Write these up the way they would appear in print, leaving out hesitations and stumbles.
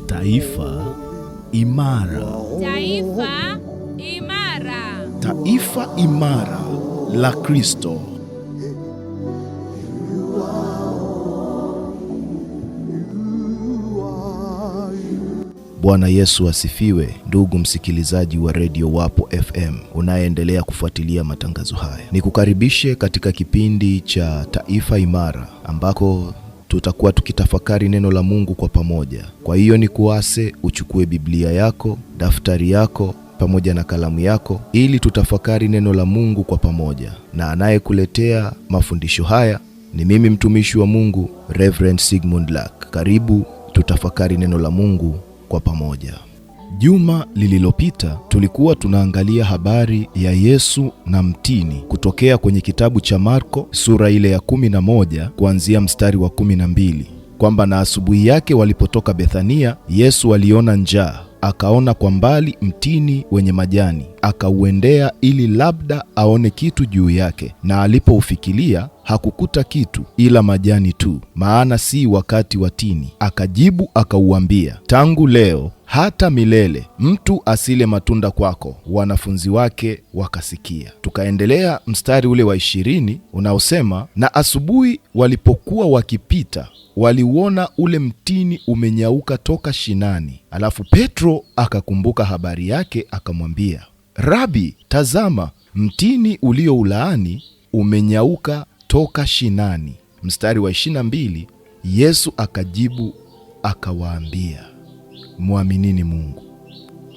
Taifa Imara. Taifa Imara. Taifa Imara la Kristo. Bwana Yesu asifiwe, ndugu msikilizaji wa Radio Wapo FM unayeendelea kufuatilia matangazo haya. Nikukaribishe katika kipindi cha Taifa Imara ambako tutakuwa tukitafakari neno la Mungu kwa pamoja. Kwa hiyo nikuase uchukue Biblia yako, daftari yako pamoja na kalamu yako ili tutafakari neno la Mungu kwa pamoja. Na anayekuletea mafundisho haya ni mimi mtumishi wa Mungu Reverend Sigmund Lack. Karibu tutafakari neno la Mungu kwa pamoja. Juma lililopita tulikuwa tunaangalia habari ya Yesu na mtini kutokea kwenye kitabu cha Marko sura ile ya 11 kuanzia mstari wa 12, kwamba na asubuhi yake walipotoka Bethania, Yesu aliona njaa, akaona kwa mbali mtini wenye majani, akauendea ili labda aone kitu juu yake, na alipoufikilia hakukuta kitu ila majani tu, maana si wakati wa tini. Akajibu akauambia, tangu leo hata milele mtu asile matunda kwako. Wanafunzi wake wakasikia. Tukaendelea mstari ule wa 20 unaosema, na asubuhi walipokuwa wakipita waliuona ule mtini umenyauka toka shinani. Alafu Petro akakumbuka habari yake, akamwambia, Rabi, tazama mtini ulioulaani umenyauka toka shinani. Mstari wa 22, Yesu akajibu akawaambia, mwaminini Mungu.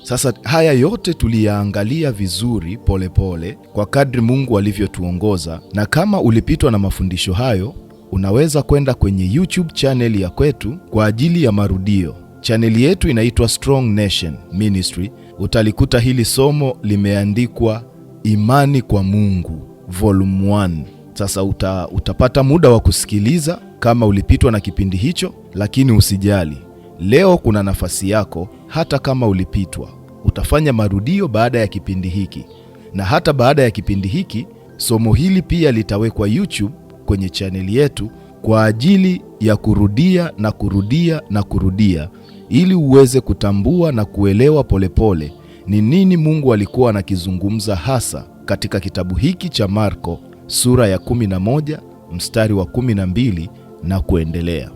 Sasa haya yote tuliyaangalia vizuri polepole pole, kwa kadri Mungu alivyotuongoza, na kama ulipitwa na mafundisho hayo unaweza kwenda kwenye YouTube channel ya kwetu kwa ajili ya marudio. Chaneli yetu inaitwa Strong Nation Ministry. Utalikuta hili somo limeandikwa Imani kwa Mungu Volume 1. Sasa utapata muda wa kusikiliza kama ulipitwa na kipindi hicho, lakini usijali. Leo kuna nafasi yako, hata kama ulipitwa. Utafanya marudio baada ya kipindi hiki. Na hata baada ya kipindi hiki, somo hili pia litawekwa YouTube kwenye chaneli yetu kwa ajili ya kurudia na kurudia na kurudia ili uweze kutambua na kuelewa polepole ni nini Mungu alikuwa anakizungumza hasa katika kitabu hiki cha Marko sura ya 11 mstari wa 12 na kuendelea.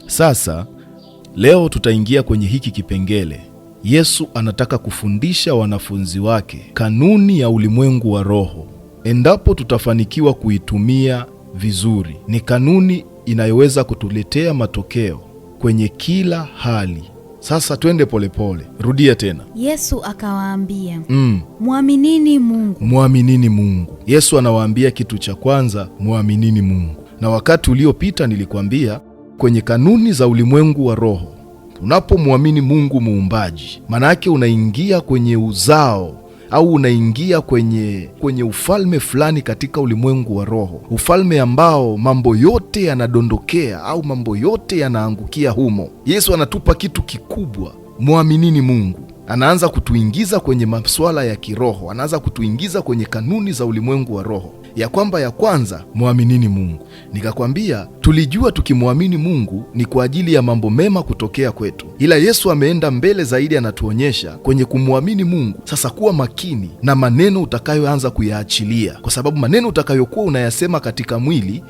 Sasa leo tutaingia kwenye hiki kipengele. Yesu anataka kufundisha wanafunzi wake kanuni ya ulimwengu wa roho. Endapo tutafanikiwa kuitumia vizuri, ni kanuni inayoweza kutuletea matokeo kwenye kila hali. Sasa twende polepole. Rudia tena. Yesu akawaambia, mwaminini Mungu. Mwaminini Mungu. Yesu anawaambia kitu cha kwanza, mwaminini Mungu. Na wakati uliopita nilikwambia kwenye kanuni za ulimwengu wa roho, unapomwamini Mungu muumbaji, maana yake unaingia kwenye uzao au unaingia kwenye ufalme fulani katika ulimwengu wa roho, ufalme ambao mambo yote yanadondokea au mambo yote yanaangukia humo. Yesu anatupa kitu kikubwa, mwaminini Mungu. Anaanza kutuingiza kwenye masuala ya kiroho, anaanza kutuingiza kwenye kanuni za ulimwengu wa roho, ya kwamba ya kwanza, mwaminini Mungu. Nikakwambia tulijua tukimwamini Mungu ni kwa ajili ya mambo mema kutokea kwetu, ila Yesu ameenda mbele zaidi, anatuonyesha kwenye kumwamini Mungu. Sasa kuwa makini na maneno utakayoanza kuyaachilia, kwa sababu maneno utakayokuwa unayasema katika mwili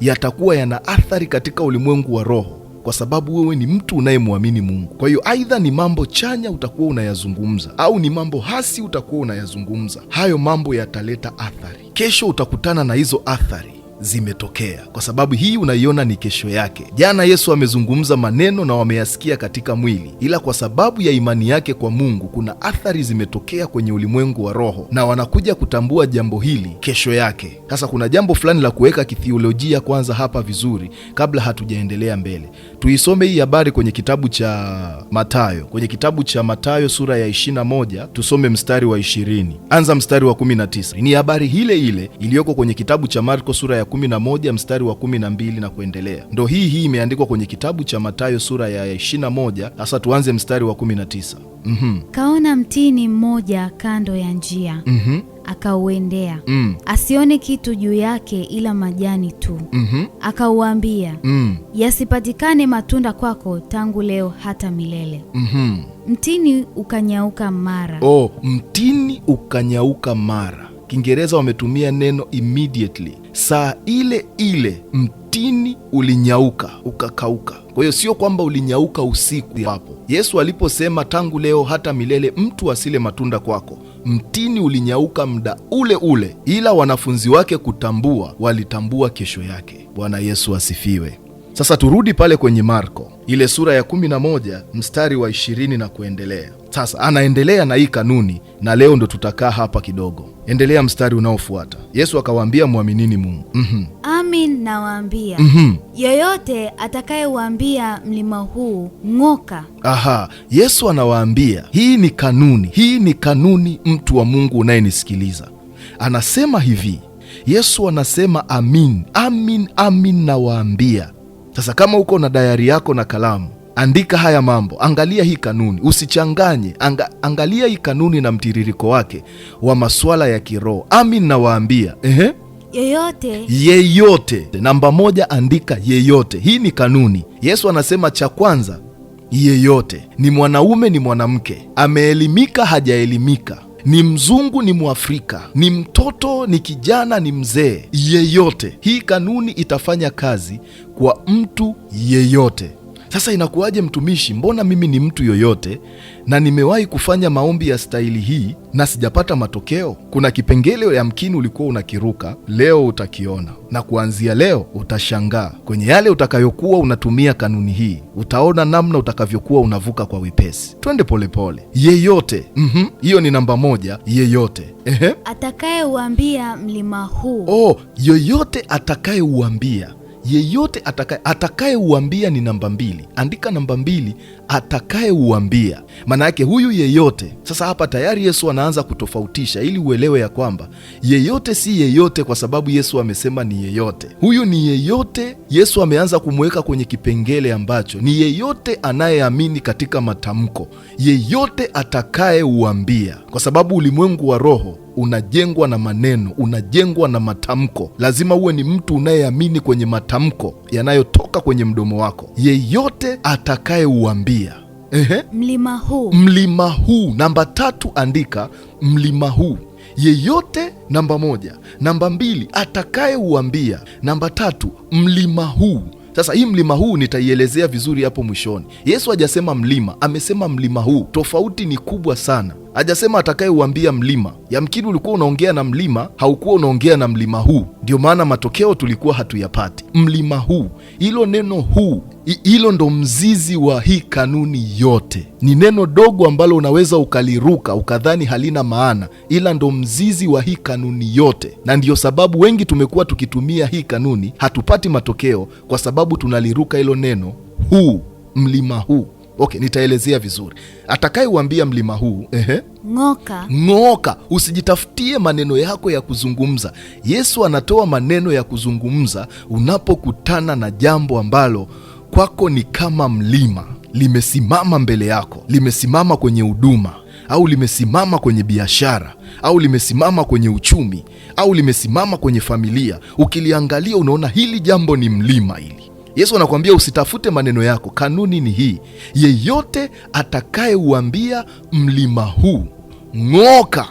yatakuwa yana athari katika ulimwengu wa roho, kwa sababu wewe ni mtu unayemwamini Mungu. Kwa hiyo aidha ni mambo chanya utakuwa unayazungumza au ni mambo hasi utakuwa unayazungumza, hayo mambo yataleta athari. Kesho utakutana na hizo athari zimetokea, kwa sababu hii unaiona ni kesho yake. Jana Yesu amezungumza maneno na wameyasikia katika mwili, ila kwa sababu ya imani yake kwa Mungu kuna athari zimetokea kwenye ulimwengu wa roho, na wanakuja kutambua jambo hili kesho yake. Sasa kuna jambo fulani la kuweka kithiolojia kwanza hapa vizuri kabla hatujaendelea mbele. Tuisome hii habari kwenye kitabu cha Mathayo, kwenye kitabu cha Mathayo sura ya 21, tusome mstari wa 20. Anza mstari wa 19. Ni habari ile ile iliyoko kwenye kitabu cha Marko sura ya 11 mstari wa 12 na kuendelea. Ndo hii imeandikwa kwenye kitabu cha Mathayo sura ya 21. Sasa tuanze mstari wa 19. Kaona mtini mmoja kando ya njia. Akauendea. Asione kitu juu yake ila majani tu. Akauambia, yasipatikane matunda kwako tangu leo hata milele. Mtini ukanyauka mara. Oh, mtini ukanyauka mara. Kiingereza wametumia neno immediately. Saa ile ile mtini ulinyauka, ukakauka. Kwa hiyo sio kwamba ulinyauka usiku hapo. Yesu aliposema tangu leo hata milele mtu asile matunda kwako, mtini ulinyauka muda ule ule, ila wanafunzi wake kutambua, walitambua kesho yake. Bwana Yesu asifiwe. Sasa turudi pale kwenye Marko ile sura ya 11 mstari wa 20 na kuendelea. Sasa anaendelea na hii kanuni, na leo ndo tutakaa hapa kidogo. Endelea mstari unaofuata. Yesu akawaambia, mwaminini Mungu. Amin nawaambia, yoyote atakayeuambia mlima huu ng'oka. Aha, Yesu anawaambia hii ni kanuni, hii ni kanuni, mtu wa Mungu unayenisikiliza. Anasema hivi, Yesu anasema amin, amin, amin nawaambia. Sasa kama uko na dayari yako na kalamu, andika haya mambo, angalia hii kanuni, usichanganye. Angalia hii kanuni na mtiririko wake wa masuala ya kiroho. Amin nawaambia. Yeyote. Yeyote. Namba 1, andika yeyote. Hii ni kanuni. Yesu anasema cha kwanza, yeyote. Ni mwanaume, ni mwanamke, ameelimika, hajaelimika, ni mzungu, ni Mwafrika, ni mtoto, ni kijana, ni mzee, yeyote. Hii kanuni itafanya kazi kwa mtu yeyote. Sasa inakuwaje mtumishi, mbona mimi ni mtu yoyote na nimewahi kufanya maombi ya staili hii na sijapata matokeo? Kuna kipengele yamkini ulikuwa unakiruka, leo utakiona, na kuanzia leo utashangaa kwenye yale utakayokuwa unatumia kanuni hii. Utaona namna utakavyokuwa unavuka kwa wepesi. Twende polepole. Yeyote. Hiyo ni namba 1, yeyote. Atakayeuambia mlima huu. Oh, yoyote atakayeuambia. Yeyote atakayeuambia ni namba 2. Andika namba 2, atakayeuambia. Maana yake huyu yeyote. Sasa hapa tayari Yesu anaanza kutofautisha ili uelewe ya kwamba yeyote si yeyote, kwa sababu Yesu amesema ni yeyote. Huyu ni yeyote. Yesu ameanza kumweka kwenye kipengele ambacho ni yeyote anayeamini katika matamko, yeyote atakayeuambia, kwa sababu ulimwengu wa roho unajengwa na maneno, unajengwa na matamko. Lazima uwe ni mtu unayeamini kwenye matamko yanayotoka kwenye mdomo wako. Yeyote atakayeuambia. Mlima huu. Mlima huu. Namba 3, andika mlima huu. Yeyote, namba 1. Namba 2, atakayeuambia. Namba 3, mlima huu. Sasa hii mlima huu nitaielezea vizuri hapo mwishoni. Yesu hajasema mlima, amesema mlima huu. Tofauti ni kubwa sana. Hajasema atakayeuambia mlima. Yamkini ulikuwa unaongea na mlima, haukuwa unaongea na mlima huu. Ndio maana matokeo tulikuwa hatuyapati. Mlima huu, hilo neno huu, hilo ndo mzizi wa hii kanuni yote. Ni neno dogo ambalo unaweza ukaliruka ukadhani halina maana, ila ndo mzizi wa hii kanuni yote. Na ndiyo sababu wengi tumekuwa tukitumia hii kanuni hatupati matokeo, kwa sababu tunaliruka hilo neno huu, mlima huu. Okay, nitaelezea vizuri. Atakayeuambia mlima huu, Ng'oka. Ng'oka. Usijitafutie maneno yako ya kuzungumza. Yesu anatoa maneno ya kuzungumza unapokutana na jambo ambalo kwako ni kama mlima, limesimama mbele yako, limesimama kwenye huduma, au limesimama kwenye biashara, au limesimama kwenye uchumi, au limesimama kwenye familia. Ukiliangalia unaona hili jambo ni mlima hili. Yesu anakuambia usitafute maneno yako. Kanuni ni hii: yeyote atakayeuambia mlima huu ng'oka,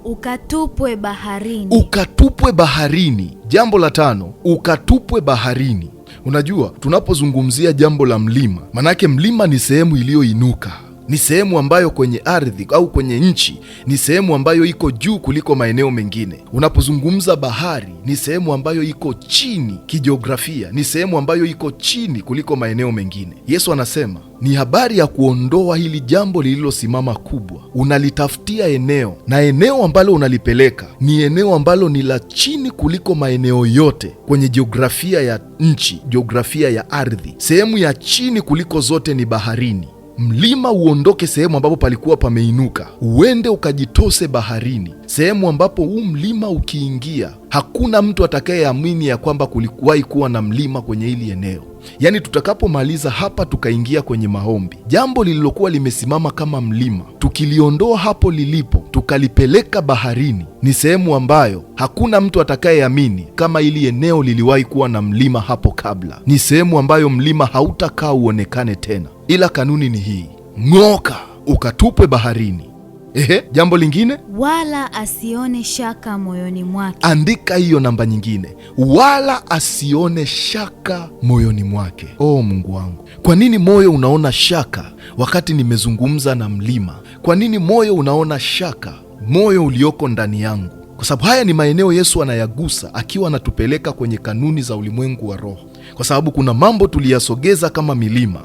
ukatupwe baharini. Ukatupwe baharini. Jambo la 5, ukatupwe baharini. Unajua, tunapozungumzia jambo la mlima, manake mlima ni sehemu iliyoinuka, ni sehemu ambayo kwenye ardhi au kwenye nchi ni sehemu ambayo iko juu kuliko maeneo mengine. Unapozungumza bahari, ni sehemu ambayo iko chini kijiografia, ni sehemu ambayo iko chini kuliko maeneo mengine. Yesu anasema ni habari ya kuondoa hili jambo lililosimama kubwa. Unalitafutia eneo, na eneo ambalo unalipeleka ni eneo ambalo ni la chini kuliko maeneo yote kwenye jiografia ya nchi, jiografia ya ardhi. Sehemu ya chini kuliko zote ni baharini. Mlima uondoke sehemu ambapo palikuwa pameinuka, uende ukajitose baharini, sehemu ambapo huu mlima ukiingia hakuna mtu atakayeamini ya kwamba kulikuwahi kuwa na mlima kwenye hili eneo. Yaani tutakapomaliza hapa tukaingia kwenye maombi, jambo lililokuwa limesimama kama mlima, tukiliondoa hapo lilipo, tukalipeleka baharini, ni sehemu ambayo hakuna mtu atakayeamini kama ili eneo liliwahi kuwa na mlima hapo kabla. Ni sehemu ambayo mlima hautakaa uonekane tena. Ila kanuni ni hii: ng'oka ukatupwe baharini. Ehe, jambo lingine, wala asione shaka moyoni mwake. Andika hiyo namba nyingine, wala asione shaka moyoni mwake. Oh Mungu wangu, kwa nini moyo unaona shaka wakati nimezungumza na mlima? Kwa nini moyo unaona shaka, moyo ulioko ndani yangu? Kwa sababu haya ni maeneo Yesu anayagusa akiwa anatupeleka kwenye kanuni za ulimwengu wa roho, kwa sababu kuna mambo tuliyasogeza kama milima,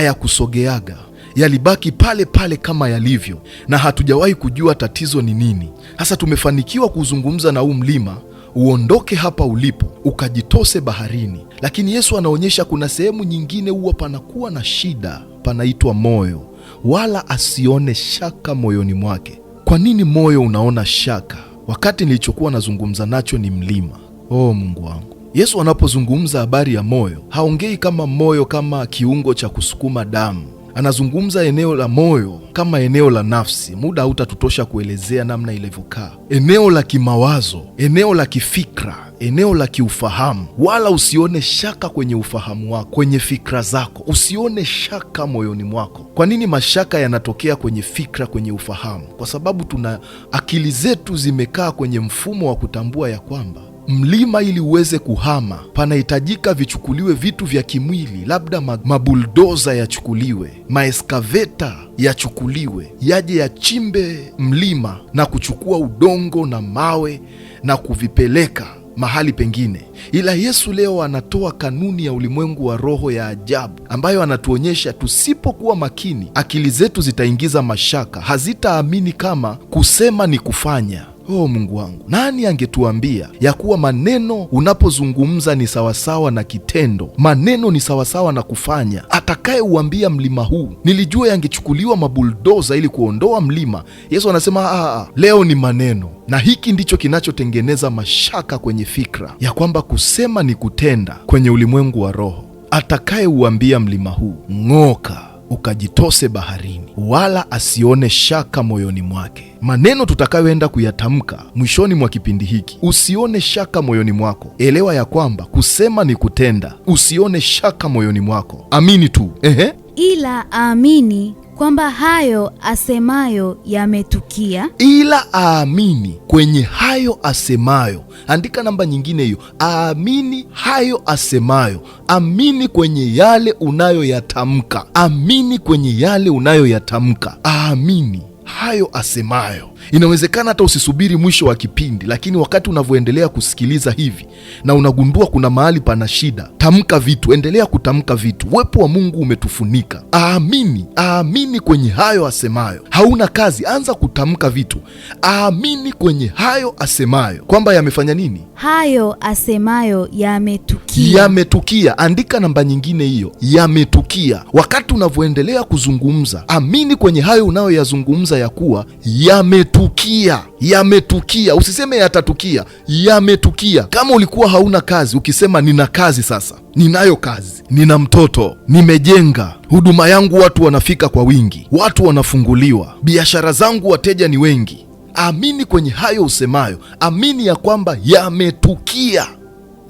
hayakusogeaga, yalibaki pale pale kama yalivyo, na hatujawahi kujua tatizo ni nini. Sasa tumefanikiwa kuzungumza na huu mlima uondoke hapa ulipo ukajitose baharini, lakini Yesu anaonyesha kuna sehemu nyingine huwa panakuwa na shida, panaitwa moyo. Wala asione shaka moyoni mwake. Kwa nini moyo unaona shaka wakati nilichokuwa nazungumza nacho ni mlima? Oh Mungu wangu, Yesu anapozungumza habari ya moyo haongei kama moyo kama kiungo cha kusukuma damu. Anazungumza eneo la moyo kama eneo la nafsi. Muda hautatutosha kuelezea namna ilivyokaa, eneo la kimawazo, eneo la kifikra, eneo la kiufahamu. Wala usione shaka kwenye ufahamu wako, kwenye fikra zako, usione shaka moyoni mwako. Kwa nini mashaka yanatokea kwenye fikra, kwenye ufahamu? Kwa sababu tuna akili zetu zimekaa kwenye mfumo wa kutambua ya kwamba mlima ili uweze kuhama panahitajika vichukuliwe vitu vya kimwili, labda mabuldoza yachukuliwe, maeskaveta yachukuliwe, yaje yachimbe mlima na kuchukua udongo na mawe na kuvipeleka mahali pengine. Ila Yesu leo anatoa kanuni ya ulimwengu wa roho ya ajabu ambayo anatuonyesha tusipokuwa makini, akili zetu zitaingiza mashaka, hazitaamini kama kusema ni kufanya. Oh Mungu wangu, nani angetuambia ya kuwa maneno unapozungumza ni sawasawa na kitendo? Maneno ni sawasawa na kufanya. Atakayeuambia mlima huu, nilijua yangechukuliwa mabuldoza ili kuondoa mlima. Yesu anasema leo ni maneno. Na hiki ndicho kinachotengeneza mashaka kwenye fikra ya kwamba kusema ni kutenda kwenye ulimwengu wa roho. Atakayeuambia mlima huu, ng'oka ukajitose baharini, wala asione shaka moyoni mwake. Maneno tutakayoenda kuyatamka mwishoni mwa kipindi hiki, usione shaka moyoni mwako. Elewa ya kwamba kusema ni kutenda. Usione shaka moyoni mwako, amini tu. Ehe, ila aamini kwamba hayo asemayo yametukia. Ila aamini kwenye hayo asemayo. Andika namba nyingine hiyo, aamini hayo asemayo. Amini kwenye yale unayoyatamka, amini kwenye yale unayoyatamka, aamini hayo asemayo. Inawezekana hata usisubiri mwisho wa kipindi, lakini wakati unavyoendelea kusikiliza hivi na unagundua kuna mahali pana shida, tamka vitu, endelea kutamka vitu. Uwepo wa Mungu umetufunika. Aamini, aamini kwenye hayo asemayo. Hauna kazi, anza kutamka vitu. Aamini kwenye hayo asemayo kwamba yamefanya nini? Hayo asemayo yametukia. Yametukia. Andika namba nyingine hiyo, yametukia. Wakati unavyoendelea kuzungumza, amini kwenye hayo unayoyazungumza ya kuwa yametukia. Yametukia. Usiseme yatatukia, yametukia. Kama ulikuwa hauna kazi, ukisema nina kazi sasa, ninayo kazi, nina mtoto, nimejenga huduma yangu, watu wanafika kwa wingi, watu wanafunguliwa, biashara zangu wateja ni wengi. Amini kwenye hayo usemayo, amini ya kwamba yametukia.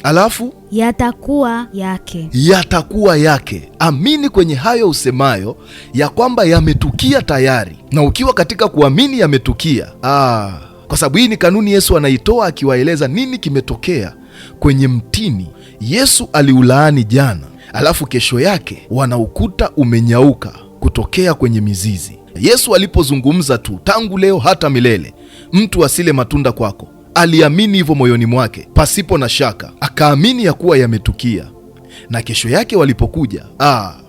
Alafu yatakuwa yake, yatakuwa yake. Amini kwenye hayo usemayo ya kwamba yametukia tayari, na ukiwa katika kuamini yametukia, kwa sababu hii ni kanuni Yesu anaitoa akiwaeleza nini kimetokea kwenye mtini. Yesu aliulaani jana, alafu kesho yake wanaukuta umenyauka kutokea kwenye mizizi. Yesu alipozungumza tu, tangu leo hata milele mtu asile matunda kwako, aliamini hivyo moyoni mwake pasipo na shaka, akaamini ya kuwa yametukia, na kesho yake walipokuja,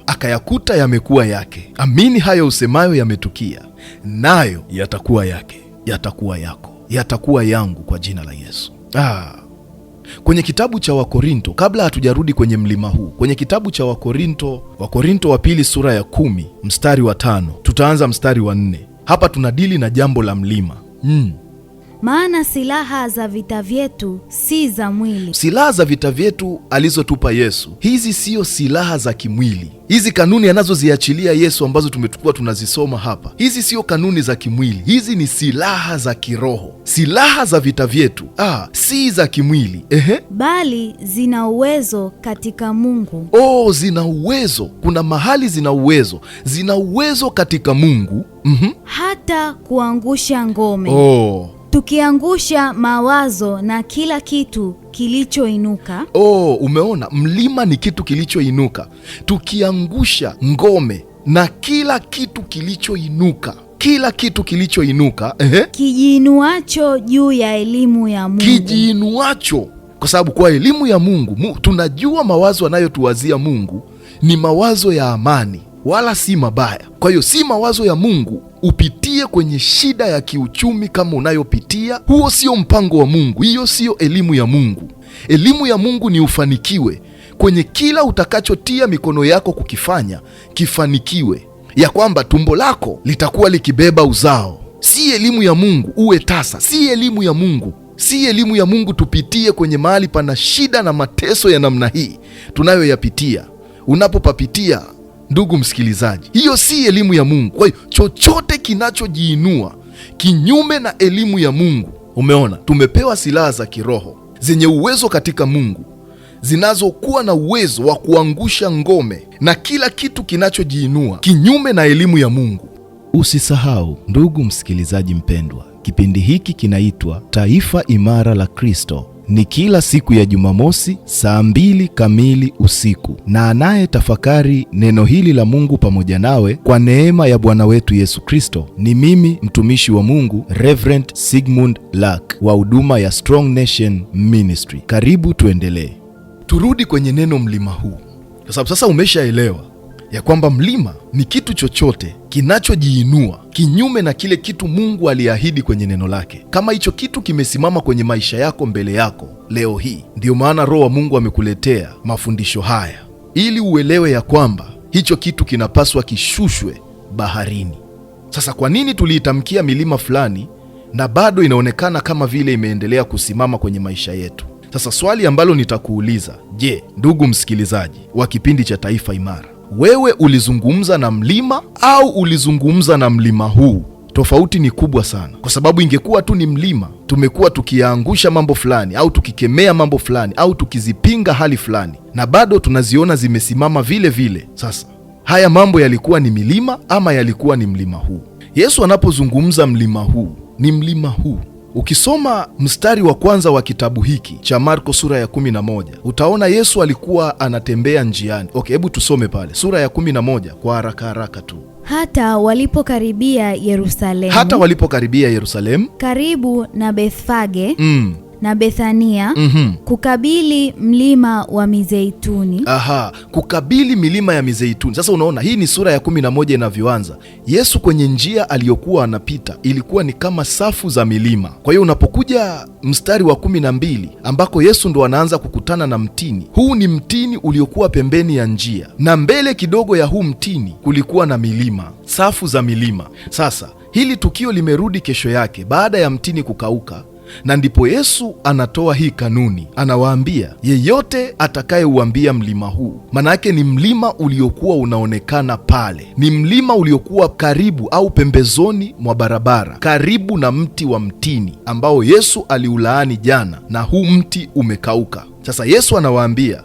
akayakuta yamekuwa yake. Amini hayo usemayo yametukia, nayo yatakuwa yake, yatakuwa yako, yatakuwa yangu kwa jina la Yesu. Kwenye kitabu cha Wakorinto, kabla hatujarudi kwenye mlima huu, kwenye kitabu cha Wakorinto, Wakorinto wa pili sura ya 10 mstari wa 5, tutaanza mstari wa 4. Hapa tunadili na jambo la mlima. Maana silaha za vita vyetu si za mwili. Silaha za vita vyetu alizotupa Yesu, hizi sio silaha za kimwili. Hizi kanuni anazoziachilia Yesu ambazo tumechukua tunazisoma hapa, hizi sio kanuni za kimwili, hizi ni silaha za kiroho. Silaha za vita vyetu si za kimwili. Ehe. Bali zina uwezo katika Mungu. Oh, zina uwezo. Kuna mahali zina uwezo, zina uwezo katika Mungu. Hata kuangusha ngome. Oh. Tukiangusha mawazo na kila kitu kilichoinuka. Oh, umeona, mlima ni kitu kilichoinuka. Tukiangusha ngome na kila kitu kilichoinuka, kila kitu kilichoinuka, Kijiinuacho juu ya elimu ya Mungu. Kijiinuacho, kwa sababu kwa elimu ya Mungu tunajua mawazo anayotuwazia Mungu ni mawazo ya amani, wala si mabaya. Kwa hiyo si mawazo ya Mungu upitie kwenye shida ya kiuchumi kama unayopitia. Huo sio mpango wa Mungu, hiyo sio elimu ya Mungu. Elimu ya Mungu ni ufanikiwe kwenye kila utakachotia mikono yako kukifanya, kifanikiwe, ya kwamba tumbo lako litakuwa likibeba uzao. Si elimu ya Mungu uwe tasa, si elimu ya Mungu. Si elimu ya Mungu tupitie kwenye mahali pana shida na mateso ya namna hii tunayoyapitia. Unapopapitia, ndugu msikilizaji, hiyo si elimu ya Mungu. Kwa hiyo chochote kinachojiinua kinyume na elimu ya Mungu, umeona, tumepewa silaha za kiroho zenye uwezo katika Mungu, zinazokuwa na uwezo wa kuangusha ngome na kila kitu kinachojiinua kinyume na elimu ya Mungu. Usisahau ndugu msikilizaji mpendwa, kipindi hiki kinaitwa Taifa Imara la Kristo. Ni kila siku ya Jumamosi saa 2 kamili usiku, na anaye tafakari neno hili la Mungu pamoja nawe kwa neema ya Bwana wetu Yesu Kristo ni mimi mtumishi wa Mungu Reverend Sigmund Luck wa huduma ya Strong Nation Ministry. Karibu tuendelee. Turudi kwenye neno mlima huu, kwa sababu sasa umeshaelewa ya kwamba mlima ni kitu chochote kinachojiinua kinyume na kile kitu Mungu aliahidi kwenye neno lake. Kama hicho kitu kimesimama kwenye maisha yako mbele yako leo hii, ndio maana Roho wa Mungu amekuletea mafundisho haya ili uelewe ya kwamba hicho kitu kinapaswa kishushwe baharini. Sasa kwa nini tuliitamkia milima fulani na bado inaonekana kama vile imeendelea kusimama kwenye maisha yetu? Sasa swali ambalo nitakuuliza, je, ndugu msikilizaji wa kipindi cha Taifa Imara, wewe ulizungumza na mlima au ulizungumza na mlima huu? Tofauti ni kubwa sana, kwa sababu ingekuwa tu ni mlima, tumekuwa tukiangusha mambo fulani au tukikemea mambo fulani au tukizipinga hali fulani, na bado tunaziona zimesimama vile vile. Sasa haya mambo yalikuwa ni milima ama yalikuwa ni mlima huu? Yesu anapozungumza mlima huu, ni mlima huu. Ukisoma mstari wa kwanza wa kitabu hiki cha Marko sura ya 11, utaona Yesu alikuwa anatembea njiani. Okay, hebu tusome pale sura ya 11 kwa haraka haraka tu. Hata walipokaribia Yerusalemu, hata walipokaribia Yerusalemu, karibu na Bethfage na Bethania, kukabili mlima wa Mizeituni. Aha, kukabili milima ya Mizeituni. Sasa unaona hii ni sura ya 11 inavyoanza. Yesu kwenye njia aliyokuwa anapita ilikuwa ni kama safu za milima. Kwa hiyo unapokuja mstari wa 12 ambako Yesu ndo anaanza kukutana na mtini. Huu ni mtini uliokuwa pembeni ya njia, na mbele kidogo ya huu mtini kulikuwa na milima, safu za milima. Sasa hili tukio limerudi kesho yake baada ya mtini kukauka, na ndipo Yesu anatoa hii kanuni, anawaambia yeyote atakayeuambia mlima huu, maana yake ni mlima uliokuwa unaonekana pale, ni mlima uliokuwa karibu au pembezoni mwa barabara, karibu na mti wa mtini ambao Yesu aliulaani jana, na huu mti umekauka. Sasa Yesu anawaambia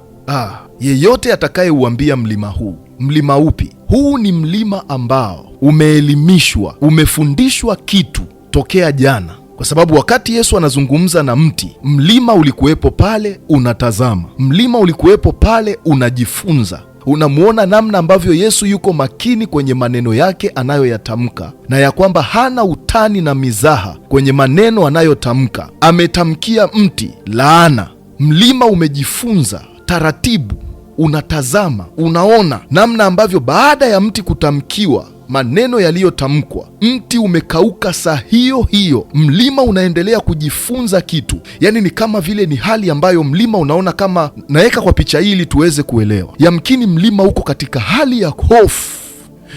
yeyote atakayeuambia mlima huu. Mlima upi? Huu ni mlima ambao umeelimishwa, umefundishwa kitu tokea jana. Kwa sababu wakati Yesu anazungumza na mti, mlima ulikuwepo pale unatazama, mlima ulikuwepo pale unajifunza. Unamuona namna ambavyo Yesu yuko makini kwenye maneno yake anayoyatamka, na ya kwamba hana utani na mizaha kwenye maneno anayotamka. Ametamkia mti laana. Mlima umejifunza taratibu, unatazama, unaona namna ambavyo baada ya mti kutamkiwa maneno yaliyotamkwa, mti umekauka saa hiyo hiyo. Mlima unaendelea kujifunza kitu. Yaani ni kama vile ni hali ambayo mlima unaona kama, naweka kwa picha hii ili tuweze kuelewa, yamkini mlima uko katika hali ya hofu.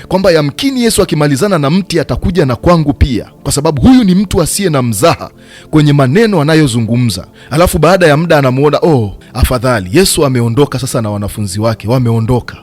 kwamba yamkini Yesu akimalizana na mti atakuja na kwangu pia, kwa sababu huyu ni mtu asiye na mzaha kwenye maneno anayozungumza. Alafu baada ya muda anamuona, oh, afadhali Yesu ameondoka sasa na wanafunzi wake wameondoka.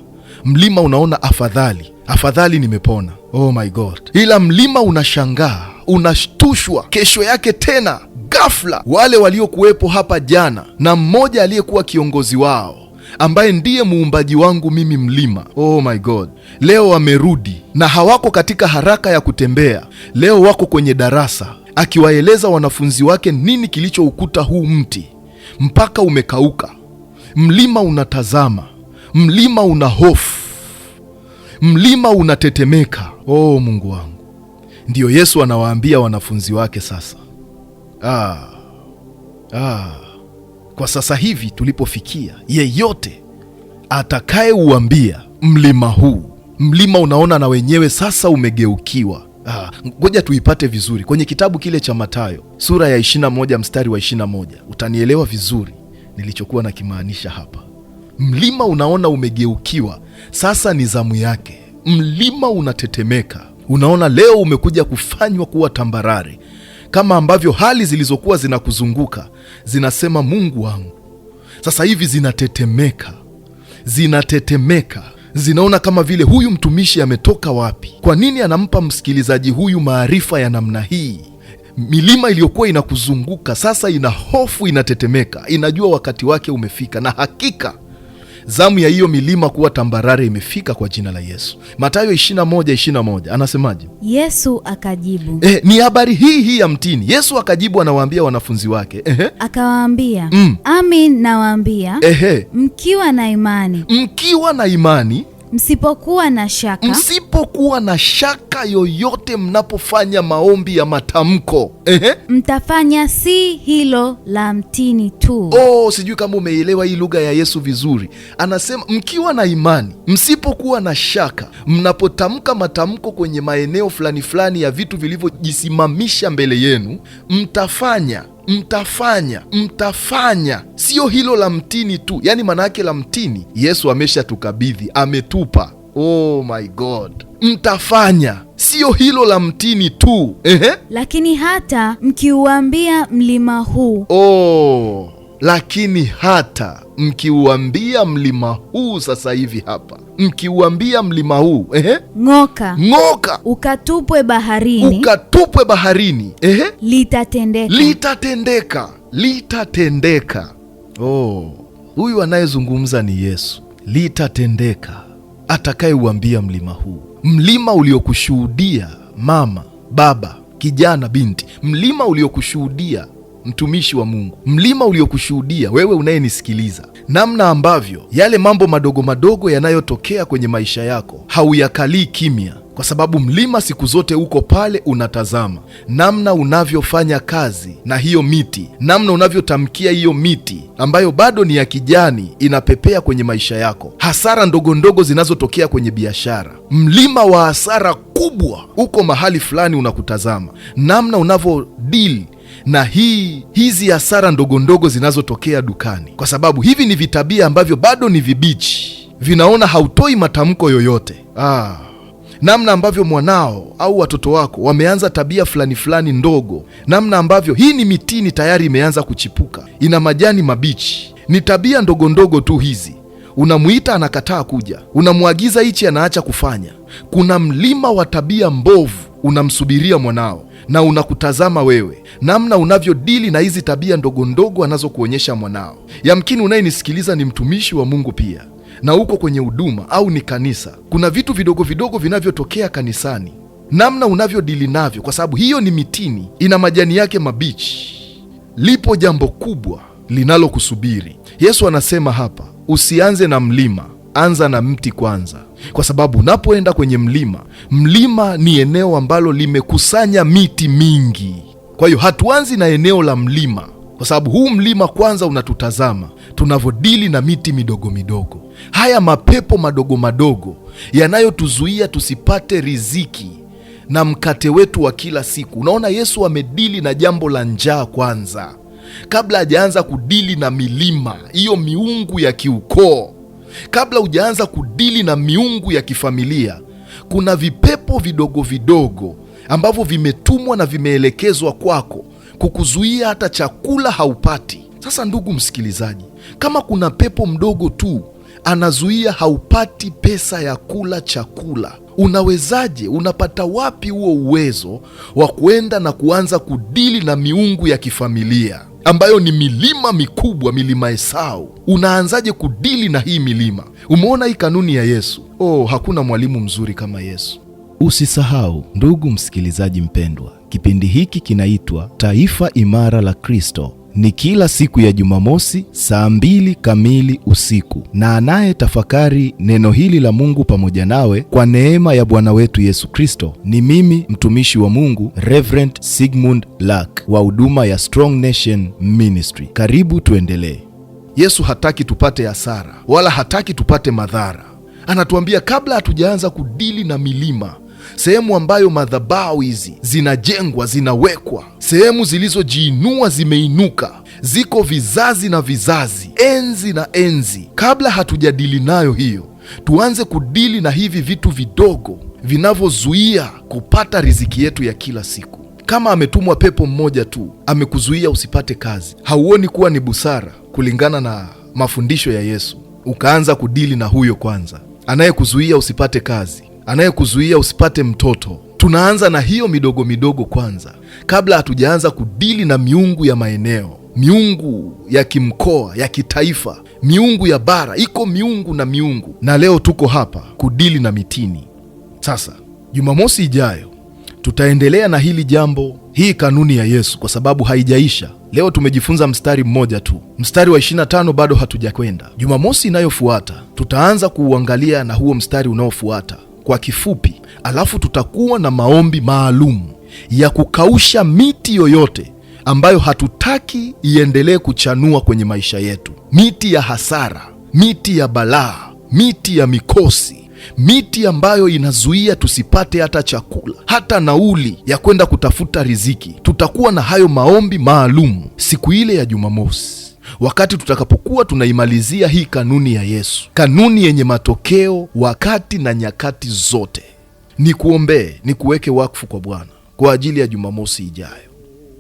Mlima unaona afadhali, afadhali nimepona. Oh my God. Ila mlima unashangaa, unashtushwa. Kesho yake tena ghafla, wale waliokuwepo hapa jana na mmoja aliyekuwa kiongozi wao ambaye ndiye muumbaji wangu mimi mlima, oh my God, leo wamerudi na hawako katika haraka ya kutembea. Leo wako kwenye darasa akiwaeleza wanafunzi wake nini kilichoukuta huu mti mpaka umekauka. Mlima unatazama, mlima una hofu, mlima unatetemeka. Oh Mungu wangu. Ndiyo Yesu anawaambia wanafunzi wake sasa, kwa sasa hivi tulipofikia, yeyote atakayeuambia mlima huu, mlima unaona na wenyewe sasa umegeukiwa. Ngoja tuipate vizuri kwenye kitabu kile cha Mathayo sura ya 21 mstari wa 21, utanielewa vizuri nilichokuwa nakimaanisha hapa. Mlima unaona umegeukiwa, sasa ni zamu yake. Mlima unatetemeka, unaona leo umekuja kufanywa kuwa tambarare, kama ambavyo hali zilizokuwa zinakuzunguka zinasema Mungu wangu, sasa hivi zinatetemeka, zinatetemeka, zinaona kama vile huyu mtumishi ametoka wapi? Kwa nini anampa msikilizaji huyu maarifa ya namna hii? Milima iliyokuwa inakuzunguka sasa ina hofu, inatetemeka, inajua wakati wake umefika, na hakika zamu ya hiyo milima kuwa tambarare imefika kwa jina la Yesu. Mathayo 21:21 anasemaje? Yesu akajibu. Ni habari hii hii ya mtini. Yesu akajibu, anawaambia wanafunzi wake. Akawaambia, amin nawaambia, mkiwa na imani, mkiwa na imani, msipokuwa na shaka, msipokuwa na shaka yoyote mnapofanya maombi ya matamko, mtafanya si hilo la mtini tu. Oh, sijui kama umeelewa hii lugha ya Yesu vizuri. Anasema mkiwa na imani, msipokuwa na shaka, mnapotamka matamko kwenye maeneo fulani fulani ya vitu vilivyojisimamisha mbele yenu, mtafanya, mtafanya, mtafanya, sio hilo la mtini tu. Yani maana yake la mtini Yesu ameshatukabidhi, ametupa. Oh my God, mtafanya sio hilo la mtini tu. Lakini hata mkiuambia mlima huu. Oh, lakini hata mkiuambia mlima huu sasa hivi hapa, mkiuambia mlima huu, ng'oka, ng'oka, ukatupwe baharini, ukatupwe baharini, litatendeka, litatendeka, litatendeka. Oh, huyu anayezungumza ni Yesu. Litatendeka atakayeuambia mlima huu, mlima uliokushuhudia mama, baba, kijana, binti, mlima uliokushuhudia mtumishi wa Mungu, mlima uliokushuhudia wewe unayenisikiliza, namna ambavyo yale mambo madogo madogo yanayotokea kwenye maisha yako hauyakalii kimya, kwa sababu mlima siku zote uko pale unatazama namna unavyofanya kazi na hiyo miti, namna unavyotamkia hiyo miti ambayo bado ni ya kijani inapepea kwenye maisha yako, hasara ndogo ndogo zinazotokea kwenye biashara, mlima wa hasara kubwa uko mahali fulani unakutazama, namna unavyo deal na hizi hasara ndogo ndogo zinazotokea dukani, kwa sababu hivi ni vitabia ambavyo bado ni vibichi, vinaona hautoi matamko yoyote. Namna ambavyo mwanao au watoto wako wameanza tabia fulani fulani ndogo, namna ambavyo hii ni mitini tayari imeanza kuchipuka, ina majani mabichi, ni tabia ndogo ndogo tu hizi. Unamuita anakataa kuja, unamwagiza hichi anaacha kufanya. Kuna mlima wa tabia mbovu unamsubiria mwanao na unakutazama wewe, namna unavyodili na hizi tabia ndogo ndogo anazokuonyesha mwanao. Yamkini unayenisikiliza ni mtumishi wa Mungu pia na uko kwenye huduma au ni kanisa. Kuna vitu vidogo vidogo vinavyotokea kanisani, namna unavyodili navyo, kwa sababu hiyo ni mitini, ina majani yake mabichi. Lipo jambo kubwa linalokusubiri. Yesu anasema hapa, usianze na mlima, anza na mti kwanza, kwa sababu unapoenda kwenye mlima, mlima ni eneo ambalo limekusanya miti mingi. Kwa hiyo hatuanzi na eneo la mlima, kwa sababu huu mlima kwanza unatutazama tunavodili na miti midogo midogo, haya mapepo madogo madogo yanayotuzuia tusipate riziki na mkate wetu wa kila siku. Unaona, Yesu amedili na jambo la njaa kwanza kabla hajaanza kudili na milima hiyo, miungu ya kiukoo, kabla hujaanza kudili na miungu ya kifamilia, Kuna vipepo vidogo vidogo ambavyo vimetumwa na vimeelekezwa kwako kukuzuia hata chakula haupati. Sasa ndugu msikilizaji, kama kuna pepo mdogo tu anazuia haupati pesa ya kula chakula, unawezaje? Unapata wapi huo uwezo wa kuenda na kuanza kudili na miungu ya kifamilia ambayo ni milima mikubwa, milima Esau? Unaanzaje kudili na hii milima? Umeona hii kanuni ya Yesu? Oh, hakuna mwalimu mzuri kama Yesu. Usisahau ndugu msikilizaji mpendwa, kipindi hiki kinaitwa Taifa Imara la Kristo. Ni kila siku ya Jumamosi saa 2 kamili usiku, na anaye tafakari neno hili la Mungu pamoja nawe kwa neema ya Bwana wetu Yesu Kristo ni mimi mtumishi wa Mungu Reverend Sigmund Lack wa huduma ya Strong Nation Ministry. Karibu tuendelee. Yesu hataki tupate hasara wala hataki tupate madhara. Anatuambia kabla hatujaanza kudili na milima, sehemu ambayo madhabahu hizi zinajengwa, zinawekwa, sehemu zilizojiinua zimeinuka, ziko vizazi na vizazi, enzi na enzi. Kabla hatujadili nayo hiyo, tuanze kudili na hivi vitu vidogo vinavyozuia kupata riziki yetu ya kila siku. Kama ametumwa pepo mmoja tu amekuzuia usipate kazi, hauoni kuwa ni busara kulingana na mafundisho ya Yesu ukaanza kudili na huyo kwanza, anayekuzuia usipate kazi, anayekuzuia usipate mtoto? Tunaanza na hiyo midogo midogo kwanza, kabla hatujaanza kudili na miungu ya maeneo, miungu ya kimkoa, ya kitaifa, miungu ya bara. Iko miungu na miungu, na leo tuko hapa kudili na mitini. Sasa Jumamosi ijayo tutaendelea na hili jambo, hii kanuni ya Yesu, kwa sababu haijaisha. Leo tumejifunza mstari mmoja tu, mstari wa 25 bado hatujakwenda. Jumamosi inayofuata tutaanza kuuangalia na huo mstari unaofuata kwa kifupi, alafu tutakuwa na maombi maalum ya kukausha miti yoyote ambayo hatutaki iendelee kuchanua kwenye maisha yetu, miti ya hasara, miti ya balaa, miti ya mikosi, miti ambayo inazuia tusipate hata chakula, hata nauli ya kwenda kutafuta riziki. Tutakuwa na hayo maombi maalum siku ile ya Jumamosi, wakati tutakapokuwa tunaimalizia hii kanuni ya Yesu, kanuni yenye matokeo wakati na nyakati zote. Nikuombee, nikuweke wakfu kwa Bwana kwa ajili ya Jumamosi ijayo.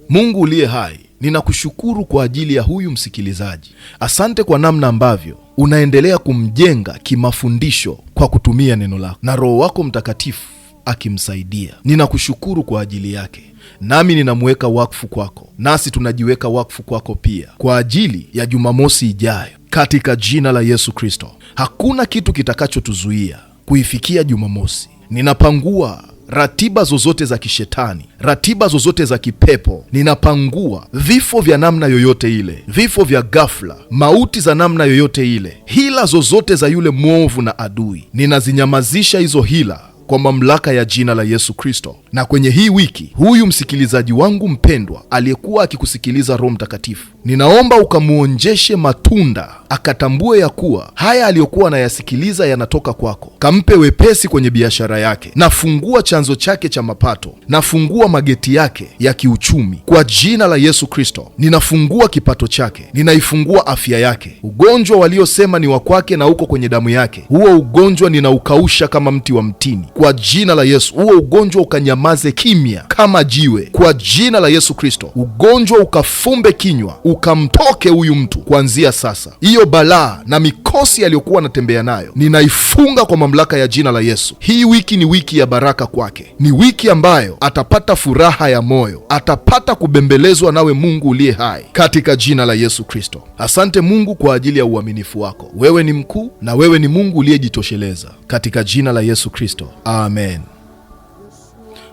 Mungu uliye hai, ninakushukuru kwa ajili ya huyu msikilizaji. Asante kwa namna ambavyo unaendelea kumjenga kimafundisho kwa kutumia neno lako na Roho wako Mtakatifu akimsaidia. Ninakushukuru kwa ajili yake, nami ninamweka wakfu kwako, nasi tunajiweka wakfu kwako pia kwa ajili ya Jumamosi ijayo, katika jina la Yesu Kristo. Hakuna kitu kitakachotuzuia kuifikia Jumamosi. Ninapangua ratiba zozote za kishetani, ratiba zozote za kipepo. Ninapangua vifo vya namna yoyote ile, vifo vya ghafla, mauti za namna yoyote ile, hila zozote za yule mwovu na adui. Ninazinyamazisha hizo hila kwa mamlaka ya jina la Yesu Kristo. Na kwenye hii wiki, huyu msikilizaji wangu mpendwa aliyekuwa akikusikiliza Roho Mtakatifu, ninaomba ukamuonjeshe matunda, akatambue ya kuwa haya aliyokuwa anayasikiliza yanatoka kwako. Kampe wepesi kwenye biashara yake, nafungua chanzo chake cha mapato, nafungua mageti yake ya kiuchumi kwa jina la Yesu Kristo. Ninafungua kipato chake, ninaifungua afya yake. Ugonjwa waliosema ni wa kwake na uko kwenye damu yake, huo ugonjwa ninaukausha kama mti wa mtini kwa jina la Yesu. Huo ugonjwa ukanyamaze kimya kama jiwe kwa jina la Yesu Kristo. Ugonjwa ukafumbe kinywa, ukamtoke huyu mtu kuanzia sasa. Hiyo balaa na mikosi aliyokuwa anatembea nayo ninaifunga kwa mamlaka ya jina la Yesu. Hii wiki ni wiki ya baraka kwake, ni wiki ambayo atapata furaha ya moyo, atapata kubembelezwa nawe Mungu uliye hai, katika jina la Yesu Kristo. Asante Mungu kwa ajili ya uaminifu wako. Wewe ni mkuu na wewe ni Mungu uliyejitosheleza, katika jina la Yesu Kristo, amen.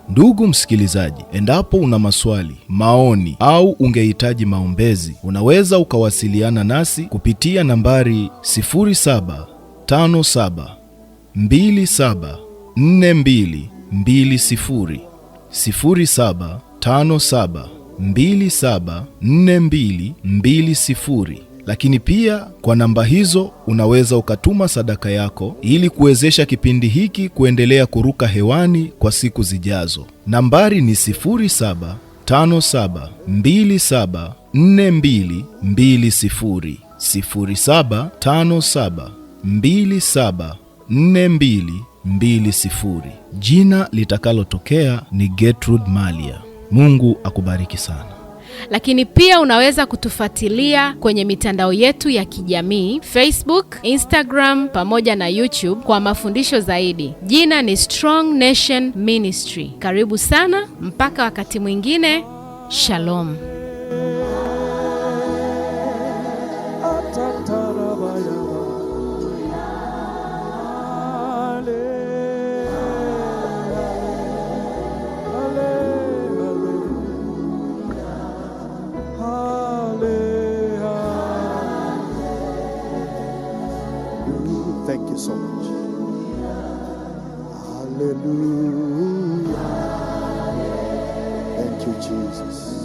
Ndugu msikilizaji, endapo una maswali, maoni au ungehitaji maombezi, unaweza ukawasiliana nasi kupitia nambari 0757 274220, 0757 274220. Lakini pia kwa namba hizo unaweza ukatuma sadaka yako ili kuwezesha kipindi hiki kuendelea kuruka hewani kwa siku zijazo. Nambari ni 0757 274220, 0757 274220. 20. Jina litakalotokea ni Gertrude Malia. Mungu akubariki sana. Lakini pia unaweza kutufuatilia kwenye mitandao yetu ya kijamii Facebook, Instagram pamoja na YouTube kwa mafundisho zaidi. Jina ni Strong Nation Ministry. Karibu sana, mpaka wakati mwingine. Shalom. Thank you so much. Hallelujah. Thank you, Jesus.